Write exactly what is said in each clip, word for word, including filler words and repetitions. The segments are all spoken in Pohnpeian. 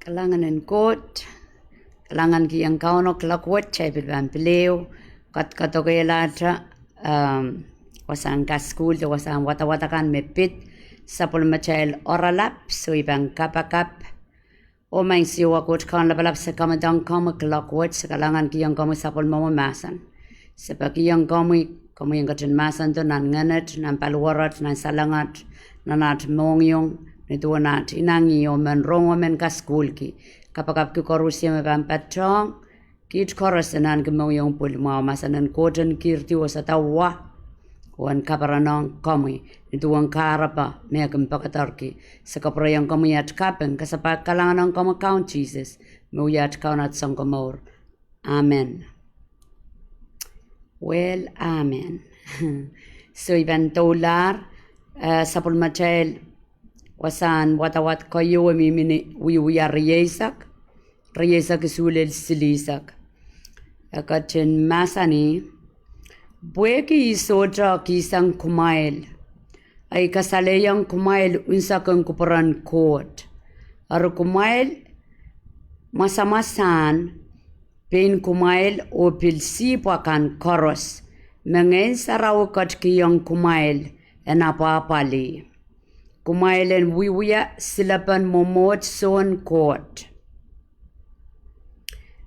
Kalahngan en Koht, kalahngan kihong Kauno kuloak wet, kitail pil pahn pil ehu, kat, kadokehlahte, um, wasahn kasukuhl de wasahn wadawad akan me pid sapwellimatail oaralap, soh, I pahn kapakap. Oh Maing Siohwa Koht Kaun lapalap, se kamedohng komwi kuloak wet, se kalahngan kihong komwi sapwellime mahsen. Se pekihong komwi, komwi en ketin mahsendo nan ngenet, nan paliwarat, nan salengat, nan at mohngiong, ni duwen at inengieng oh men rong oh men kasukuhlki. Kapakapki koaros me pahn patohng, kiht koaros en ahneki mohngiong pwil mwahu, mahsen en Koht en keirdi oh sadawa, oh en kaperenong komwi, ni duwen kahrepe me kin pekederki. Se kapwurehiong komwi at kaping, kasapahl kalahngan ong komwi Kaun Sises, me wia at Kaun, at Sounkomour. Amen. Well, amen. Soh, I pahn doulahr, eh, sapwellimatail wasahn wadawad keieu, e mihmi ni Wiewia rieisek, rieisek isuh lel silihsek. E ketin mahsanih, pwehki I sohte kihsang kumwail, I kasalehiong kumwail unsek en kupwuren Koht. Eri kumwail mwasamwasahn pein kumwail oh pil sihpw akan koaros, me Ngehn Sarawi ketikihong kumwail en apwahpwalih. Kumwail en wiewia silepen mwomwohdiso en Koht,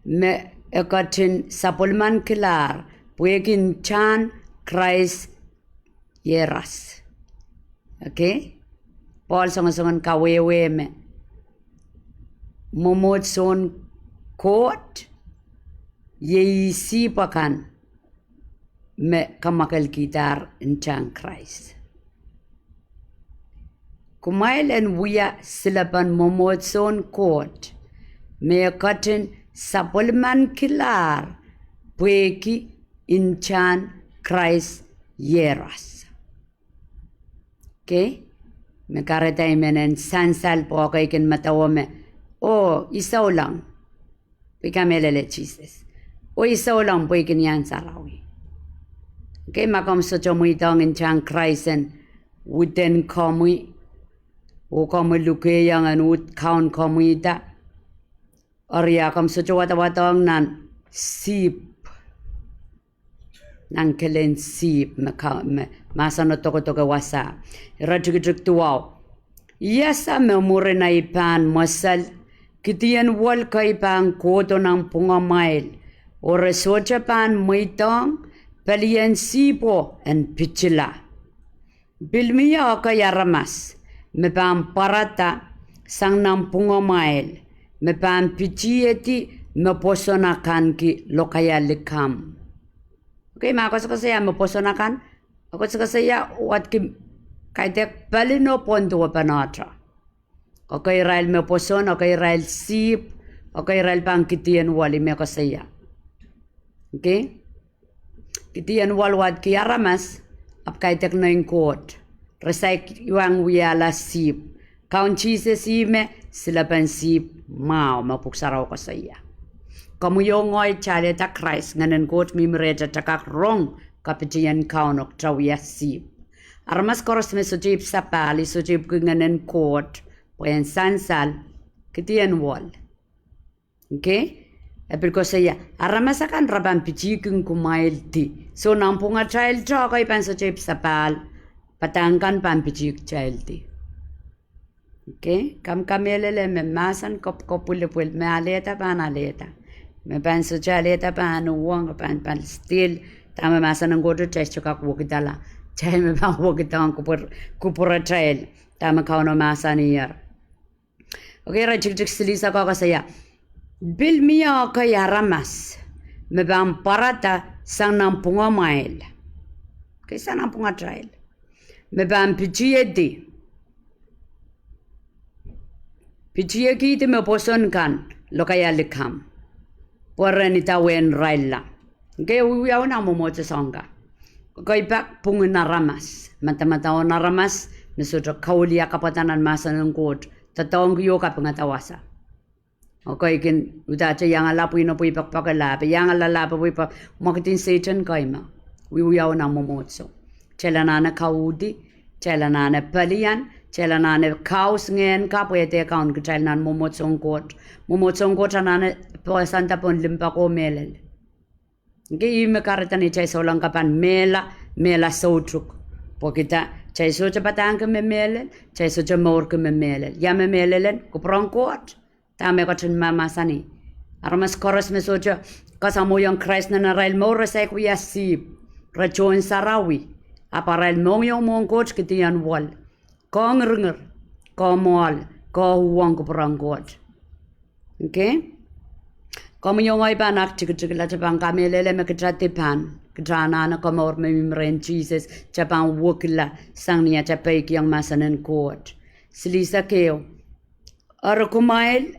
me e ketin sapwellimankihlahr pwehki ntahn Krais Ieros. Okay? Pohl songosong en kawehwe me mwomwohdiso en Koht iei ih sihpw akan me kamwakelkidahr ntahn Krais. Kumwail en wia silepen mwomwohdiso en Koht, me e ketin sapwellimankihlahr pwehki ntahn Krais Ieros. Okay? Me kahrehda I men en sansal pwe ke kin medewe me, oh, I souleng pwe I kamehlele Sises. Oh, I souleng pwe I kin iang sarawi. Okay, ma komw sohte mweidohng ntahn Krais en widen komwi, oh komwi lukehiong en uhd kaun komwi da, eri a komw sohte wadawadohng nan sihpw, nan kelen sihpw me ka-, me mahseno dokedoke wasa. Iretikitik duwau. I ese me mwurin ei pahn mwesel, kidien wel kei pahn kohdo nanpwungamwail, oh re sohte pahn mweidohng pelien sihpwo en pitila. Pil mie ekei aramas me pahn pwarada sang nanpwungamwail, me pahn pitihedi me pwoson akanki lokaia likamw. Okay, ma koasokoasoia me pwoson akan, koasokoasoia wadki kaidehk pelino pwon duwepenehte. Okay, irail me pwoson, okay, irail sihpw, okay, irail pahn kidien wel, I men koasoia. Okay? Kidien wel wadki aramas, ahpw kaidehk nein Koht, re saik iang wiahla sihpw. Kaun Sises ih me silepen sihpw mwahu me Pwuhk Sarawi koasoia. Komwi oh ngehi kitail alehda Krais, Ngehnen Koht mihmi rehtail, kitail kak rong kapitien Kauno, kitail wia sihpw. Aramas koaros me sohte ipw sapahl, sohte ipwki Ngehnen Koht, pwe en sansal, kidien wel. Okay? E pil koasoia, aramas akan re pahn pitihkin kumwaildi. Soh, nanpwungatail te, ekei pahn sohte ipw sapahl, padahk kan pahn pitihkitaildi. Okay? Komw kamehlele me mahsen kopwkopw pwulopwul, me alehda pahn alehda. Me pahn sohte alehda pahn uhwong, pahn, pahn still. Dahme mahsen en Koht, kitail sohte kak wekidala. Kitail me pahn wekidohng kupwur-, kupwuratail. Dahme Kauno mahsanier. Okay, iretikitik silihsek koasoia, pil mie ekei aramas me pahn pwarada sang nanpwungamwail. Okay, sang nanpwungatail. Me pahn pitihedi, pitihkihdi me pwoson kan lokaia likamw, pwe ren idawehn irailla. Okay, wiawi nan mwomwohdiso soang ka. Ekei pak pwungen aramas, madamadau en aramas me sohte kaulia kapwada nan mahsen en Koht, doadoahngki oh kapingada wasa. Okay, kin udahte iangala pwihno pwe I poakepoakehla, pwe iangala lahpo pwe I mwekidin Sehdan, kaimw wiawi nan mwomwohdiso. Kitail anahne kauhdi, kitail anahne pelian, Kitail anahne kaus ngehn kapw, eh, de kaun kitail nan mwomwohdiso en Koht. Mwomwohdiso en Koht anahne pwasanda pohn limpoak oh mehlel. Ngehi ih me kahrehda ni kitail souleng kan pahn mehla, mehla soutuk. Pwehki dah? Kitail sohte padahngki me mehlel, kitail sohte mourki me mehlel. Ia me mehlel en kupwur en Koht? Dahme ketin mahmahsanih? Aramas koaros me sohte kasamwohiong Krais nan arail mour, re saik wia sihpw. Re tohn sarawi. Ahpw arail mohngiong mwohn Koht kidien wel. Koh ngirngir, koh mwoahl, koh uhwong kupwur en Koht. Okay? Komwi oh ngehi pahn aktikitikla, kitail pahn kamehlele me kitail dipan, kitail anahne komour me mihmi rehn Sises, kitail pahn wekila sang ni atail peikiong mahsen en Koht. Silihsek ehu. Eri kumwail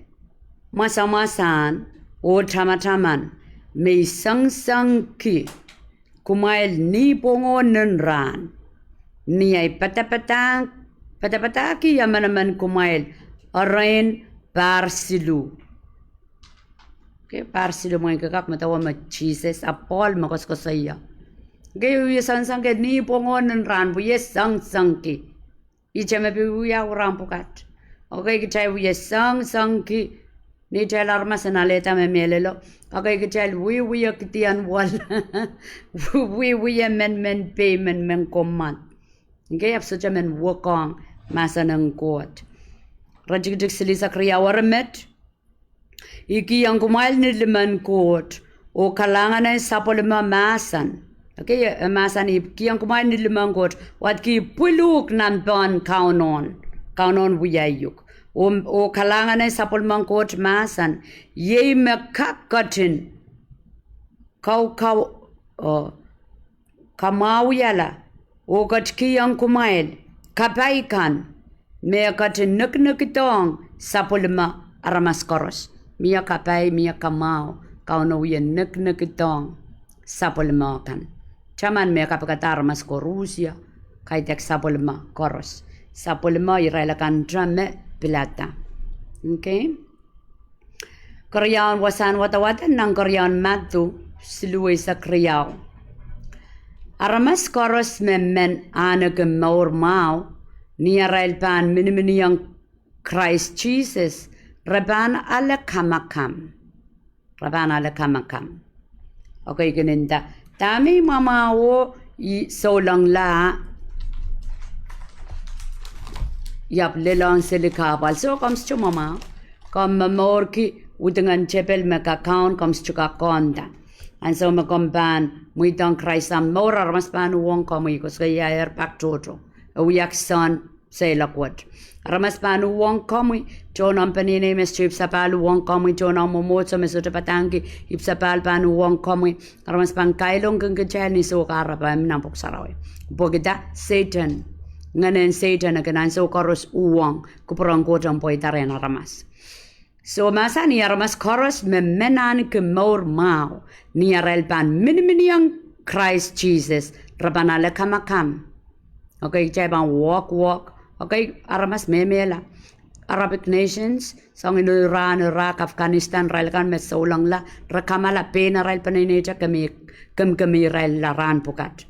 mwasamwasahn oh tamataman me I sengisengki kumwail ni pwongo nin rahn, ni ahi padapadahk, padapadahki emenemen kumwail erein pahr siluh. Okay, pahr siluh, mwein ke kak medewe me Sises, ahpw Pohl me koasokoasoia. Okay, I wie sengisengki ni pwongo nin rahn, wie sengisengki. Ihte me pil wiewia rahn pwukat. Okay, kitail wie sengisengki. Ni kitail aramas en alehda me mehlelo, okay, kitail wiewia kidien wel. Wiewia emenemen pei, emenemen kommwad. Okay, ahpw sohte men wekohng mahsen en Koht. Iretikitik silihsek riau. Eri met, I kihong kumwail ni limen Koht oh kalahngan en sapwellime mahsen. Okay, e mahsanih, I kihong kumwail ni limen Koht, wadki pwiluhk nan pehn Kauno, Kauno wiahiuk. Oh, oh kalahngan en sapwellimen Koht mahsen, iei me kak ketin kaukau, oh, kamwahwihala oh ketikihong kumwail kapai kan me ketin nekinekidohng sapwellime aramas koaros. Mie kapai, mie kamwahu, Kauno wie nekinekidohng sapwellime kan. Taman me kapikada aramas koaros, kaidehk sapwellime koaros. Sapwellime irail akan te me pilada. Okay? Keriaun wasahn wadawad en nan keriaun Madiu siluh eisek riau. Aramas koaros me men ahneki mour mwahu ni arail pahn miniminiong Krais Sises, re pahn ale kamakam. Re pahn ale kamakam. Okay, kin nda, dahme I mwamwahuo, I soulengla, I ahpw lelohng seli kahpwal. So, komw sohte mwamwahu. Komw momourki udingen tepel me kakaun, komw sohte kak konda. Ansou me komw pahn mweidohng Krais omw mour, aramas pahn uhwong komwi, koasoakoasoiahier pak tohto. E wia kisehn seiloak wet. Aramas pahn uhwong komwi, tohn omw peneinei me sohte ipwsapahl uhwong komwi, tohn omw mwomwohdiso me sohte padahngki ipwsapahl pahn uhwong komwi. Aramas pahn kailongkin kitail ni soukahrepahn nan pwuhk sarawi. Pwehki dah? Sehdan. Ngehnen Sehdan e kin ansou koaros uhwong kupwuren Koht en pweida rehn aramas. So, mahsanih aramas koaros me men ahneki mour mwahu ni arail pahn miniminiong Krais Sises, re pahn ale kamakam. Okay, kitail pahn wohk wohk. Okay, aramas mehmehla. Arabic nations, soangen Iran, Iraq, Afghanistan, irail akan me soulengla, re kamala pein arail peneineite, kemkemi irail la rahn pwukat.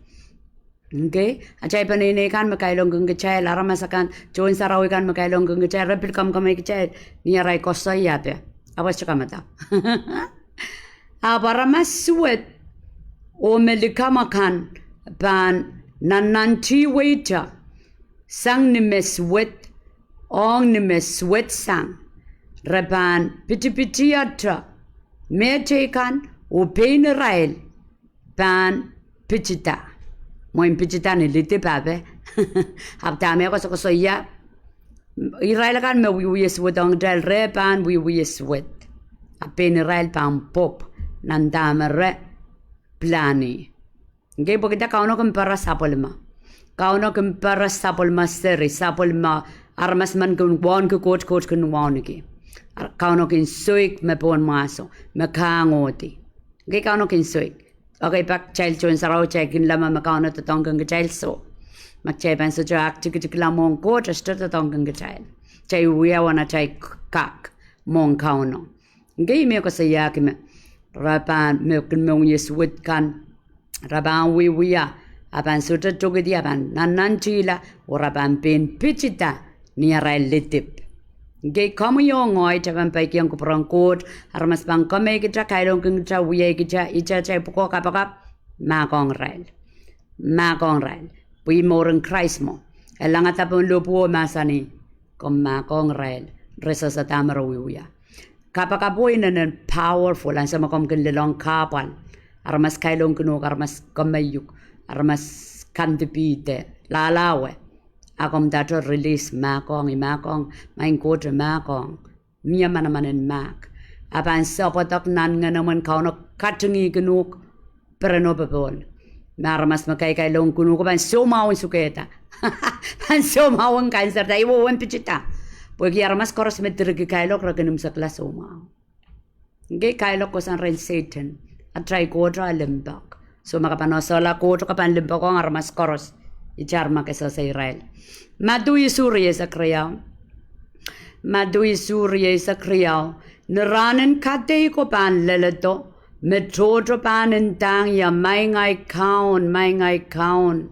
Okay, atail peneinei kan me kailongkin kitail, aramas akan, tohn sarawi kan me kailongkin kitail, re pil kemkemei kitail ni arail koasoia pe. Ahpw e sohte kamada. Ahpw aramas suwed oh me likamw akan pahn nannantihweite sang ni me suwed, ong ni me suwedsang. Re pahn pitipitiete mehteikan oh pein irail pahn pitida. Mwein pitida ni lidip ape. Ahpw dahme e koasokoasoia? Irail akan me wiewia suwed ong kitail, re pahn wiewia suwed. Ahpw pein irail pahn pwopw nan dahme re pilahn. Okay, pwehki dah? Kauno kin pere sapwellime. Kauno kin pere sapwellime seri, sapwellime aramas men kin wauneki Koht, Koht kin wauneki. Ar-, Kauno kin soik me pohnmwahso, me kahngohdi. Okay, Kauno kin soik. Okay, pak kitail tohn sarawi kitail kin leme me Kauno doadoahngkin kitail soh. Ma kitail pahn sohte aktikitikla mwohn Koht, e sohte doadoahngkin kitail. Kitail wiawi nan atail k-, kak mwohn Kauno. Okay, me koasoiahki me, re pahn, me kin mohngiong suwed kan, re pahn wiewia, a pahn sohte dokedi, a pahn nannantihla, oh re pahn pein pitida ni arail lidip. Ngehi, komwi oh ngehi, kitail pahn peikiong kupwuren Koht, aramas pahn kemeikitail, kailongkinkitail, wiaikitail, itail pwukoa kapakap, mahkohng irail. Mahkohng irail. Pwe ih mouren Krais mwo. E langada pohn lohpwuo, mahsanih, komw mahkohng irail. Re sehse dahme re wiewia. Kapakap oh inenen powerful, ansou me komw kin lelohng kahpwal. Aramas kailongkin uhk, aramas kemeiuk, aramas kandipihde, lahlahwe. A komw ndahte release, mahkohng, I mahkohng, maing Koht, I mahkohng. Mie manaman en mahk. A pahn sapwadek nan ngenemwen, Kauno katingihkin uhk, pereno popohl. Me aramas me kaikailongkin uhk pahn soumwahu en sukehda. Pahn soumwahu en kanserda, ih wehwehn pitida. Pwehki aramas koaros me direkikailok re kin imwisekla soumwahu. Ngehi, kailok kohsang rehn Sehdan. Atail Koht limpoak. So ma ke pahn esehla Koht, ke pahn limpoakohng aramas koaros. Itar ma ke sehse irail. Madiu isuh rieisek riau. Madiu isuh rieisek riau. Ni rahnen kadeiko pahn leledo, me tohto pahn ndahng ie, Maing ahi Kaun, Maing ahi Kaun,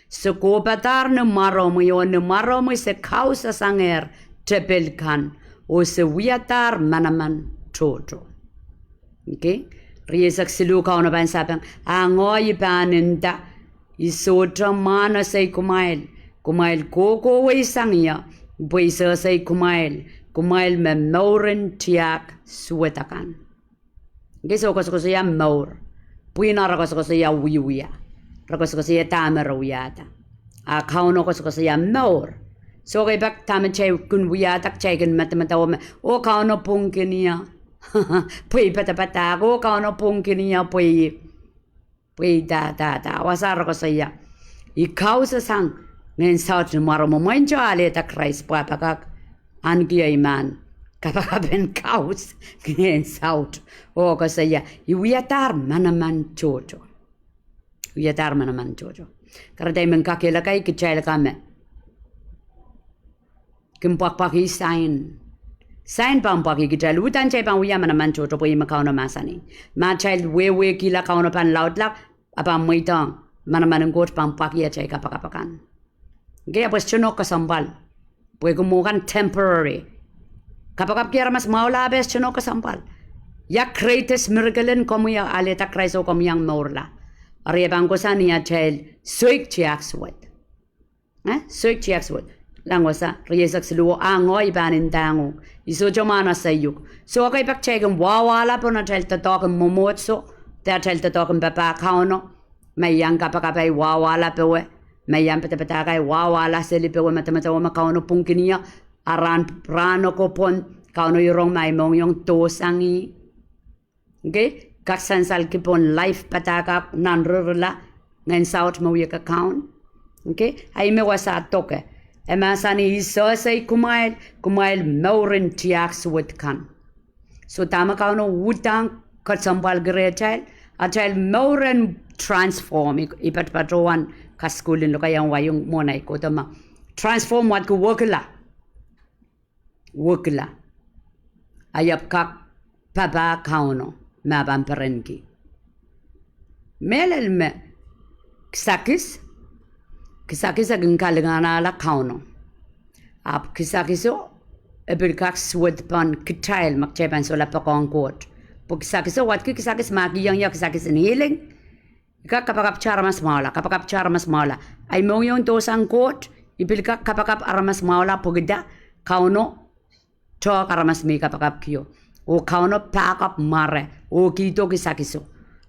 se kohpadahr ni mwaromwi, oh ni mwaromwi se kausasangehr tepil kan, oh se wiadahr manaman tohto. Ngehi, rieisek siluh, Kauno pahn sapeng, A ngehi I pahn nda, I sohte mwahn esei kumwail, kumwail kohkohweisang ie, pwe I sehse kumwail, kumwail me mouren tiahk suwed akan. Ngehi, so koasokoasoia mour. Pwihn o re koasokoasoia wiewia. Re koasokoasoia dahme re wiahda. A Kauno koasokoasoia mour. So kei pak dahme kitail kin wiahda, kitail kin medemedewe me, oh Kauno pwungkin ie. Pwe I padapadahk, oh Kauno pwungkin ie, pwe I, pwe I da, da, da. Wasa re koasoia, I kausasang ngehn saut ni mwaromwi. Mwein kitail alehda Krais pwe pahn kak ahneki ei mahn kapakapen kaus ngehn saut. Oh koasoia, I wiadahr manaman tohto. Wiadahr manaman tohto. Kahrehda I men kakehlakai kitail ka me kin pwakpwakih sain. Sain pahn pwakih kitail. Uhdahn kitail pahn wia manaman tohto pwe ih me Kauno mahsanih. Ma kitail wehwehkihla Kauno pahn laudla, a pahn mweidohng manaman en Koht pahn pwakih atail kapakap akan. Ngehi, ahpw e sohte nohk kesempwal. Pwehki mwo kan temporary. Kapakapki aramas mwahula ahpw e sohte nohk kesempwal. Ia greatest miracle en komwi? Alehda Krais oh komwi iang mourla. Eri e pahn kohsang ni atail soik tiahk suwed. Eh, soik tiahk suwed. Lang wasa, rieisek siluh, A ngehi I pahn ndahng uhk, I sohte mwahn eseiuk. So ekei pak kitail kin wahwahla pohn atail doadoahk en mwomwohdiso, de atail doadoahk en papah Kauno. Ma I iang kapakap, I wahwahla powe. Ma I iang padapadahk, I wahwahla seli powe, medemedewe me Kauno pwungkin ie. A rahn, rahn oko pwon, Kauno rong ma ei mohngiong dohsang ih. Ngehi, kak sansalki pohn life padahk kan, nan ririla ngehn saut me wia kakaun. Ngehi, a ih me wasa doke. E mahsanih, I sehse kumwail, kumwail mouren tiahk suwed kan. So dahme Kauno uhdahn kesempwalki rehtail? Atail mour en transform. I, I patopatohwan kasukuhl en lokaiahn wai ong mwohn ei kohdo ma transform wadki wekila. Wekila. A I ahpw kak papah Kauno me e pahn perenki. Mehlel me kisakis, kisakis e kin kalinganahla Kauno. Ahpw kisakiso e pil kak suwed pohn kitail ma kitail pahn solahr poakohng Koht. Pwe kisakiso, wadki kisakis, ma kihong ie kisakis en healing, I kak kapakapte aramas mwahula, kapakapte aramas mwahula. Ei mohngiong dohsang Koht, I pil kak kapakap aramas mwahula pwehki dah? Kauno tehk aramas me I kapakapkio. Oh Kauno pahkapw mware, oh kihdo kisakiso.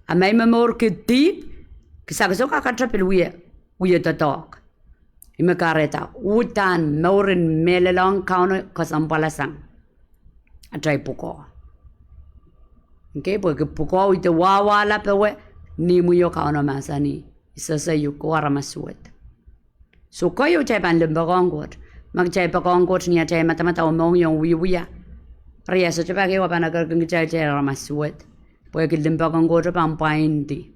A ma I momourki dihp, kisakiso kakete pil wie, wie doadoahk. Ih me kahrehda uhdahn mour en mehlelohng Kauno kesempwalasang atail pwukoa. Ngehi, pwehki pwukoa ih de wahwahla powe, ni imwio Kauno mahsanih, I sehse uhk, oh aramas suwed. So keieu kitail pahn limpoakohng Koht. Ma kitail poakohng Koht ni atail madamadau, mohngiong, wiewia, eri e sohte pak ehu e pahn ekerkin kitail kitail aramas suwed. Pwehki limpoaken Koht pahn pwaindi.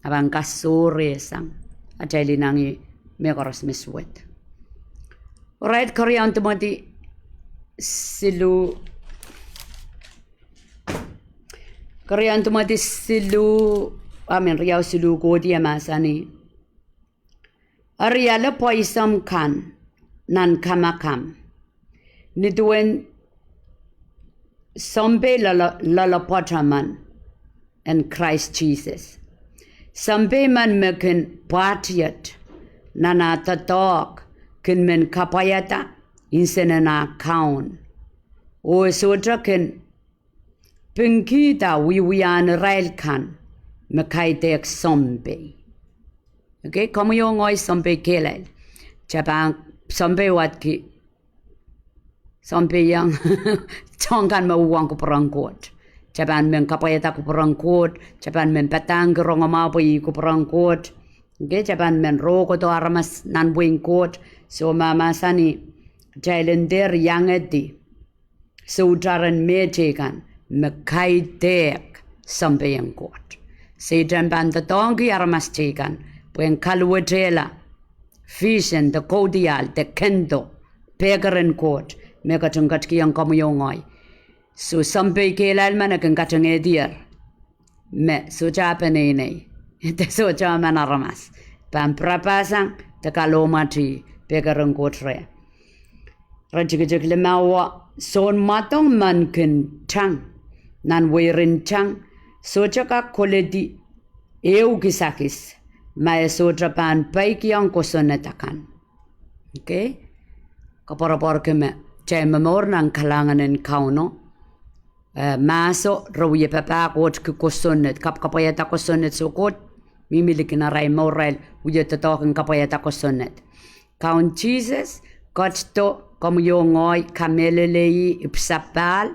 A pahn kasohresang atail inangih mehkoaros me suwed. Orait, Keriaun Timoty siluh, Keriaun Timoty siluh, I mean, riau siluh kohdi e mahsanih, Eri ale pwaisomw kan, nan kamakam. Ni duwen sounpei loalopwoat emen en Krais Sises. Sounpei men me kin pwahtiet nan ah doadoahk kin men kapwaiada nsenen ah kaun. Oh e sohte kin pingkihda wiewiahn irail kan me kaidehk sounpei. Okay, komwi oh ngehi sounpei kehlail. Kitail pahn sounpei wadki, sounpei iang soahng kan me uhwong kupwuren Koht. Kitail pahn men kapwaiada kupwuren Koht, kitail pahn men padahngki rongamwahu pwe ih kupwuren Koht. Okay, kitail pahn men rohkodo aramas nan wehin Koht. Soh, mahmahsanih, kitail en dehr iangedi soutaren mehteikan me kaidehk sounpeien Koht. Sehdan pahn doadoahngki aramas teikan pwehn kaluwetehla vision de kaudiahl de kendo pekeren Koht me ketin ketikihong komwi oh ngehi. Soh, sounpei kehlail men e kin katengehdier me sohte ah peneinei, de sohte emen aramas, pahn pirapahsang de kalohmwatih pekeren Koht reh. Iretikitik limau: Sounmwadong men kin tang nan weirin tang, sohte kak koledi ehu kisakis ma e sohte pahn peikiong kosonned akan. Okay, koapworopworki me kitail momour nan kalahngan en Kauno. Eh, mahso re wie papah Koht ki kosonned, kapwkapwaiada kosonned. Soh, Koht mihmi likin arail mour, irail wie doadoahk en kapwaiada kosonned. Kaun Sises ketido komwi oh ngehi, kamehlele ih, ipwisapahl,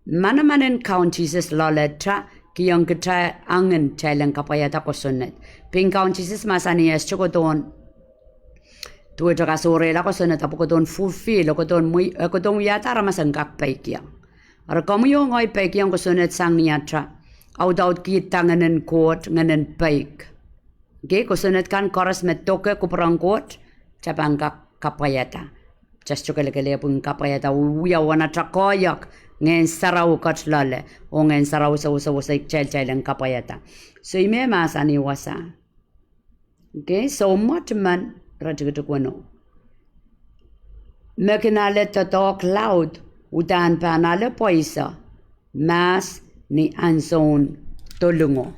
manaman en Kaun Sises loaleta kihong kitail angin kitail en kapwaiada kosonned. Pein Kaun Sises mahsanih e sohte kohdohn, duwehte kasohrehla kosonned ahpw kohdohn fulfill, e kohdohn wiahda aramas en kak peikiong. Eri komwi oh ngehi peikiong kosonned sang ni atail audaudkihda ngehnen Koht, ngehnen peik. Okay, kosonned kan koaros me doke kupwuren Koht, kitail pahn kak kapwaiada. Kitail sohte kelekelepwin kapwaiada, wia uwen atail koahiek Ngehn Sarawi ket loale, oh Ngehn Sarawi sewesewese kitail kitail en kapwaiada. Soh, ih me mahsanih wasa. Okay, soumwet men, iretikitik weneu, me kin ale doadoahk laud, uhdahn pahn ale pweisa mahs ni ahnsoun dolingo.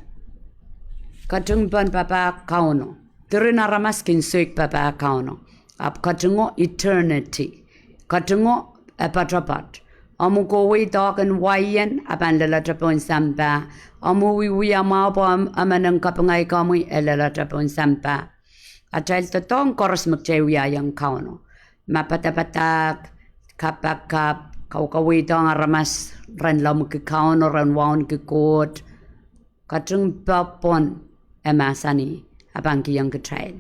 Ketingpen papah Kauno. Diren aramas kin soik papah Kauno, ahpw ketingo eternity. Ketingo e poatopoat. Omw kohwei doahk en wai, e pahn lelete pohn sampah. Omw wiewia mwahu pwe emen en kapinga komwi, e lelete pohn sampah. Atail doadoahk koaros me kitail wiahiong Kauno, ma padapadahk, kapakap, kaukaweidohng aramas, ren lemmwiki Kauno, ren wauneki Koht, keting pwopwon, e mahsanih, e pahn kihong kitail.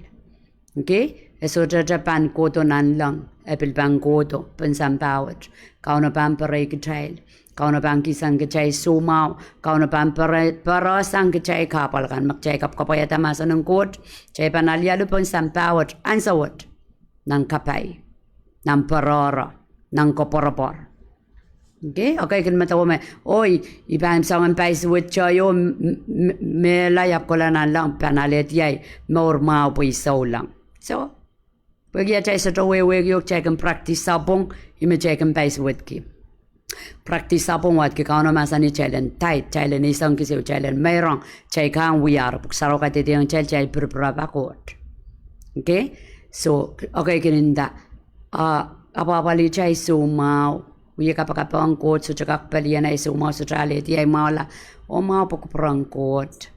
Okay, e sohte pahn kohdo nanleng, e pil pahn kohdo pohn sampah wet. Kauno pahn perei kitail. Kauno pahn kihsang kitail soumwahu. Kauno pahn pere-, perehsang kitail kahpwal kan me kitail kapwkapwaiada mahsen en Koht. Kitail pahn alialu pohn sampah wet, ansou wet, nan kapai, nan perehre, nan koapworopwor. Okay, okay, kin medewe me, oh, I pahn soangen paisuwed tohto, m-, m-, mehla I ahpw kohla nanleng, pahn alehdi ahi mour mwahu pwe I souleng. Soh, pwehki atail sohte wehwehki oh kitail kin practice sapwung, ih me kitail kin paisuwedki. Practice sapwung, wadki Kauno mahsanih kitail en tithe, kitail en eisek kis ehu, kitail en meirong, kitail kahng wiahro, pwuhk sarawio kadehdehiong kitail, kitail pirpirapa Koht. Okay, soh, okay, kin nda, ah, apwahpwalih kitail soumwahu, wie kapakap ong Koht, sohte kak pelien ahi soumwahu, sohte alehdi ahi mwahula, oh mwahu pwe kupwuren Koht.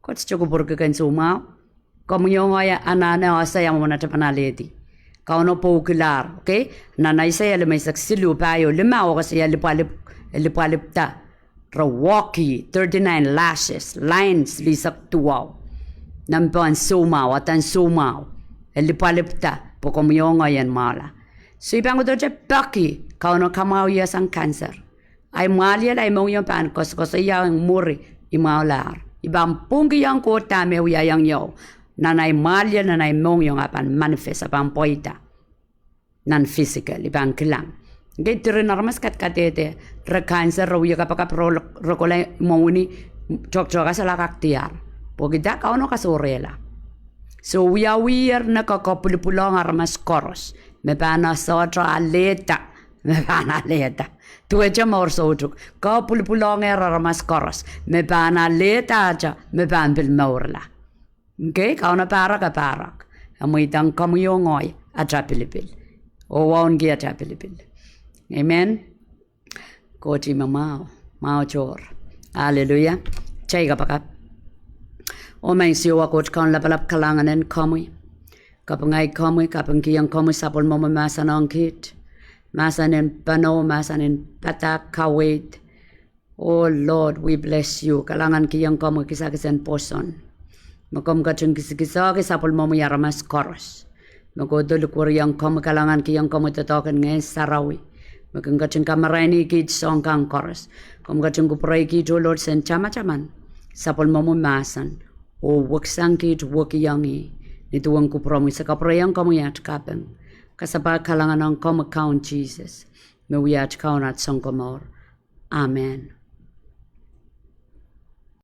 Koht sohte kupwurki ken soumwahu. Komwi oh ngehi anahne ese ia mwomwen atail pahn alehdi. Kauno pwoukilahr, okay? Nan Aiseia limeisek siluh, pahieu limau, oh koasoia lipwalipw, lipwalipwda, re wehki, thirty-nine lashes, lain silihsek duwau. Nan pahn soumwahu, adan soumwahu, e lipwalipwda pwe komwi oh ngehi en mwahula. Soh, I pahn kohdohte peki Kauno kamwahwihiasang cancer. Ahi mwahliel, ahi mohngiong pahn koasokoasoia mwuri, I mwahulahr. I pahn pwungkihong Koht dahme wiahiong ie. Nan ahi mwahliel, nan ahi mohngiong, e pahn manifest, e pahn pweida. Nan physical, I pahn kilang. Okay, diren aramas kadkadehde, re cancer, re wie kapakap, re, re kohla mwohni, tohtohkasal kak diar. Pwehki dah? Kauno kasohrehla. Soh, wiawiher nan kak kapwilipwilohng aramas koaros. Me pahn sohte alehda, me pahn alehda. Duwehte mour soutuk. Ke pwulopwulongehr aramas koaros. Me pahn alehdahte, me pahn pil mourla. Okay, Kauno pahrek, e pahrek. E mweidohng komwi oh ngehi ata pilipil. Oh wauneki ata pilipil. Amen. Koht me mwahu, mwahu tohr. Aleluia. Kitail kapakap. Oh Maing Siohwa Koht Kaun lapalap, kalahngan en komwi. Kapinga komwi, kapingkihong komwi sapwellimomwi mahsen ong kiht. Mahsen en pwano, mahsen en padahk, kaweid. Oh Lord, we bless you. Kalahngankihong komwi kisakis en pwoson. Me komw ketin kisakisohki sapwellimomwi aramas koaros. Me kohdo likwerihong komwi, kalahngankihong komwi doadoahk en Ngehn Sarawi. Me kin ketin kamaraini kiht soang kan koaros. Komw ketin kupwurei kiht, oh Lord, sen tamataman sapwellimomwi mahsen. Oh weksang kiht wekihong ih. Ni duwen kupwuromwi, se kapwurehiong komwi at kaping. Kasapahl kalahngan ong komwi Kaun Sises. Me wia at Kaun, at Sounkomour. Amen.